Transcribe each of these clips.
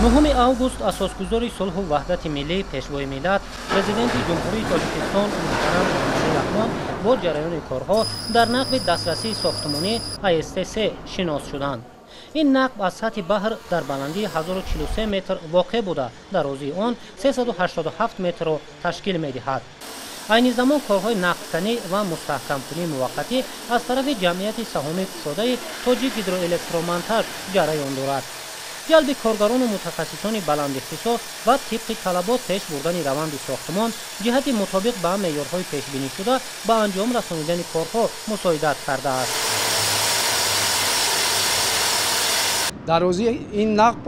9 август асосгузори сулҳу ваҳдати миллӣ, пешвои миллат, президенти Ҷумҳурии Тоҷикистон муҳтарам Эмомалӣ Раҳмон бо ҷараёни корҳо дар нақби дастрасии сохтмонӣ АСТ-3 шинос шуданд. Ин нақб аз сатҳи баҳр дар баландии 1043 метр воқеъ буда, дарозии он 387 метрро ташкил медиҳад. Айни замон корҳои нақбканӣ ва мустаҳкамкунии муваққатӣ аз тарафи ҷамъияти саҳомии кушодаи Тоҷик Гидроэлектромонтаж ҷараён дорад. Ҷалби коргарону мутахассисони баландихтисос ва тибқи талабот пеш бурдани раванди сохтмон ҷиҳати мутобиқ ба меъёрҳои пешбинишуда ба анҷом расонидани корҳо мусоидат кардааст. Дарозии ин нақб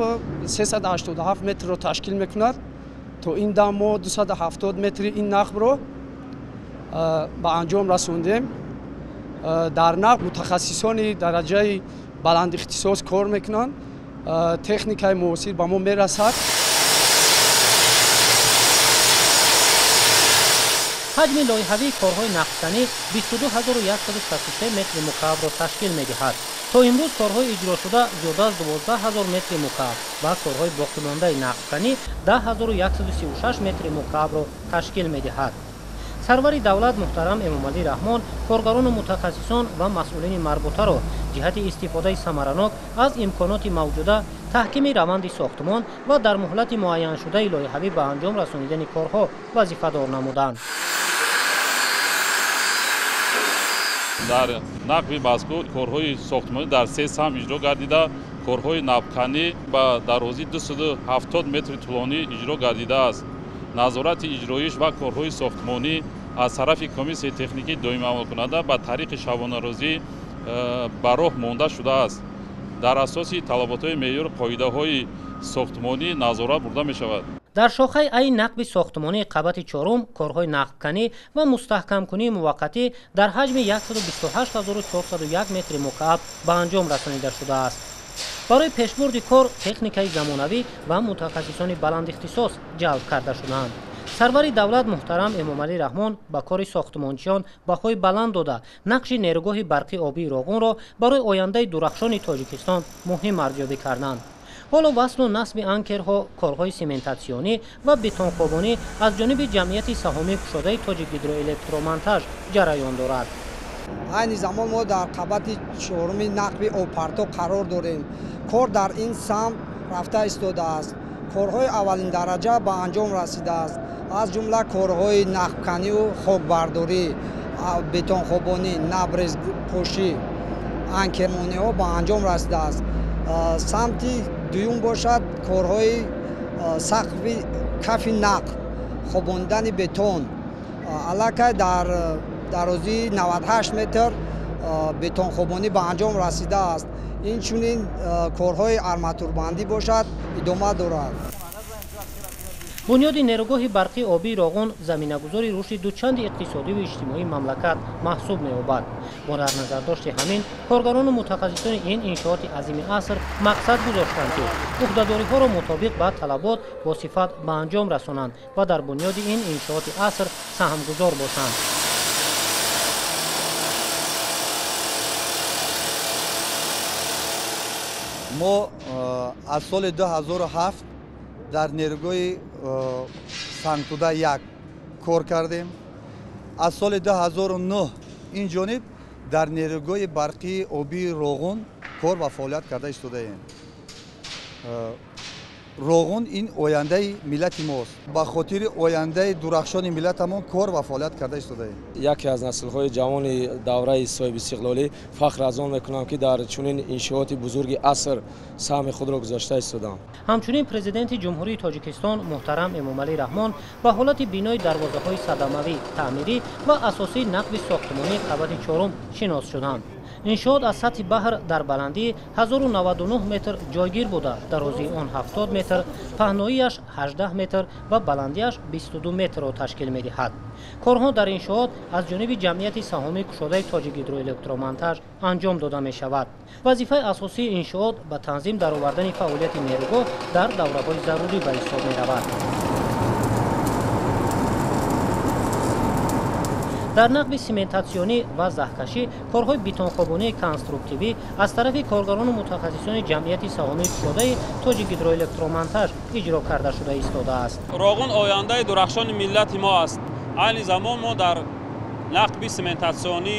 387 метрро ташкил мекунад. То ин дам мо 270 метри ин нақбро ба анҷом расондем. Дар нақб мутахассисони дараҷаи баландихтисос кор мекунанд. Техникаи муосир ба мо мерасад. Ҳаҷми лоиҳавии корҳои нақбканӣ 22163 метри мукаабро ташкил медиҳад. То имрӯз корҳои иҷрошуда зиёда аз 12000 метри мукааб ва корҳои боқимондаи нақбканӣ 10136 метри мукаабро ташкил медиҳад. Сарвари давлат муҳтарам Эмомалӣ Раҳмон коргарону мутахассисон ва масъулини марбутаро ҷиҳати истифодаи самаранок аз имконоти мавҷуда, таҳкими раванди сохтмон ва дар муҳлати муайяншудаи лоиҳавӣ ба анҷом расонидани корҳо вазифадор намуданд. Дар нақби мазкур корҳои сохтмонӣ дар се самт иҷро гардида, корҳои нақбканӣ ба дарозии 270 метри тӯлонӣ иҷро гардидааст. Назорати иҷроиш ва корҳои сохтмонӣ аз тарафи комиссияи техникии доимиамалкунанда ба тариқи шабонарӯзӣ ба роҳ монда шудааст. Дар асоси талаботҳои меъёр қоидаҳои сохтмонӣ назорат бурда мешавад. Дар шохаи ай нақби сохтмонии қабати чорум корҳои нақбканӣ ва мустаҳкамкунии муваққатӣ дар ҳаҷми 128401 метри мукааб ба анҷом расонида шудааст. Барои пешбурди кор техникаи замонавӣ ва мутахассисони баландихтисос ҷалб карда шудаанд. Сарвари давлат муҳтарам Эмомалӣ Раҳмон ба кори сохтмончиён баҳои баланд дода, нақши нерӯгоҳи барқи обии Роғунро барои ояндаи дурахшони Тоҷикистон муҳим арзёбӣ карданд. Ҳоло васлу насби анкерҳо, корҳои сементатсионӣ ва бетонхобонӣ аз ҷониби ҷамъияти саҳомии кушодаи Тоҷик Гидроэлектромонтаж ҷараён дорад. Айни замон мо дар қабати чоруми нақби обпарто қарор дорем. Кор дар ин самт рафта истодааст. Корҳои аввалин дараҷа ба анҷом расидааст, аз ҷумла корҳои нақбканию хокбардорӣ, бетонхобонӣ, набрезпошӣ, анкермониҳо ба анҷом расидааст. Самти дуюм бошад корҳои сақфи кафи нақб, хобондани бетон. Аллакай дар дарозии 98 метр бетонхобонӣ ба анҷом расидааст. Инчунин корҳои арматурбандӣ бошад идома дорад. Бунёди нерӯгоҳи барқи обии Роғун заминагузори рушди дучанди иқтисодиву иҷтимоии мамлакат маҳсуб меёбад. Бо дар назардошти ҳамин коргарону мутахассисони ин иншооти азими аср мақсад гузоштанд, ки ӯҳдадориҳоро мутобиқ ба талабот бо сифат ба анҷом расонанд ва дар бунёди ин иншооти аср саҳмгузор бошанд. Мо аз соли 2007 дар нерӯгоҳи Сангтуда 1 кор кардем. Аз соли 2009 ин ҷониб дар нерӯгоҳи барқии обии Роғун кор ва фаъолият карда истодаем. Роғун ин ояндаи миллати мост. Ба хотири ояндаи дурахшони миллатамон кор ва фаъолият карда истодаем. Яке аз наслҳои ҷавони давраи соҳибистиқлолӣ фахр аз он мекунам, ки дар чунин иншооти бузурги аср саҳми худро гузошта истодам. Ҳамчунин президенти Ҷумҳурии Тоҷикистон муҳтарам Эмомалӣ Раҳмон ба ҳолати бинои дарвозаҳои садамавӣ, таъмирӣ ва асосии нақби сохтмонии қабати чорум шинос шуданд. Иншоот аз сатҳи баҳр дар баландии 1099 метр ҷойгир буда, дарозии он 70 метр, паҳноияш 18 метр ва баландиаш 22 метрро ташкил медиҳад. Корҳо дар иншоот аз ҷониби ҷамъияти саҳомии кушодаи Тоҷик Гидроэлектромонтаж анҷом дода мешавад. Вазифаи асосии иншоот ба танзим даровардани фаъолияти нерӯгоҳ дар давраҳои зарурӣ ба ҳисоб меравад. Дар нақби сементатсионӣ ва заҳкашӣ корҳои бетонхобонии конструктивӣ аз тарафи коргарону мутахассисони ҷамъияти саҳомии кушодаи Тоҷикгидроэлектромонтаж иҷро карда шуда истодааст. Роғун ояндаи дурахшони миллати мо аст. Айни замон мо дар нақби сементатсионӣ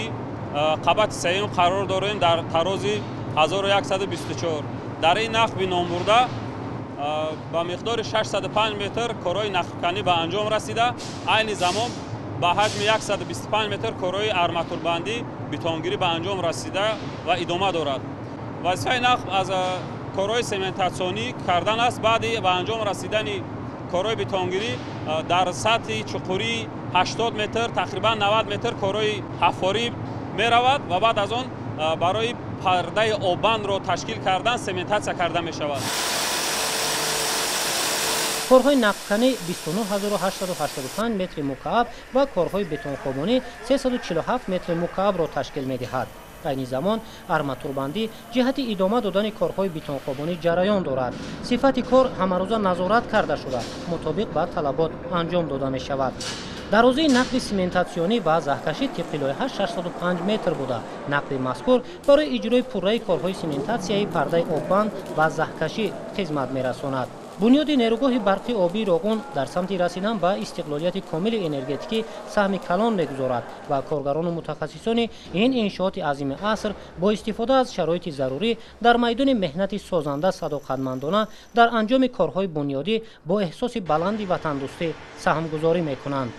қабати сеюм қарор дорем дар тарози 1124. Дар ин нақби номбурда ба миқдори 605 метр корҳои нақбканӣ ба анҷом расида, айни замон ба ҳаҷми 125 метр корҳои арматурбандӣ, бетонгирӣ ба анҷом расида ва идома дорад. Вазифаи нақб аз корҳои сементатсионӣ кардан аст. Баъди ба анҷом расидани корҳои бетонгирӣ дар сатҳи чуқурии 80 метр, тақрибан 90 метр корҳои ҳаффорӣ меравад ва баъд аз он барои пардаи оббандро ташкил кардан сементатсия карда мешавад. Корҳои нақбканӣ 29885 метри мукааб ва корҳои бетонхобонӣ 347 метри мукаабро ташкил медиҳад. Айни замон арматурбандӣ ҷиҳати идома додани корҳои бетонхобонӣ ҷараён дорад. Сифати кор ҳамарӯза назорат карда шуда, мутобиқ ба талабот анҷом дода мешавад. Дарозии нақби сементатсионӣ ва заҳкашӣ тибқи лоиҳа 605 метр буда, нақби мазкур барои иҷрои пурраи корҳои сементатсияи пардаи оббанд ва заҳкашӣ хизмат мерасонад. Бунёди нерӯгоҳи барқи обии Роғун дар самти расидан ба истиқлолияти комили энергетикӣ саҳми калон мегузорад ва коргарону мутахассисони ин иншооти азими аср бо истифода аз шароити зарурӣ дар майдони меҳнати созанда садоқатмандона дар анҷоми корҳои бунёдӣ бо эҳсоси баланди ватандӯстӣ саҳмгузорӣ мекунанд.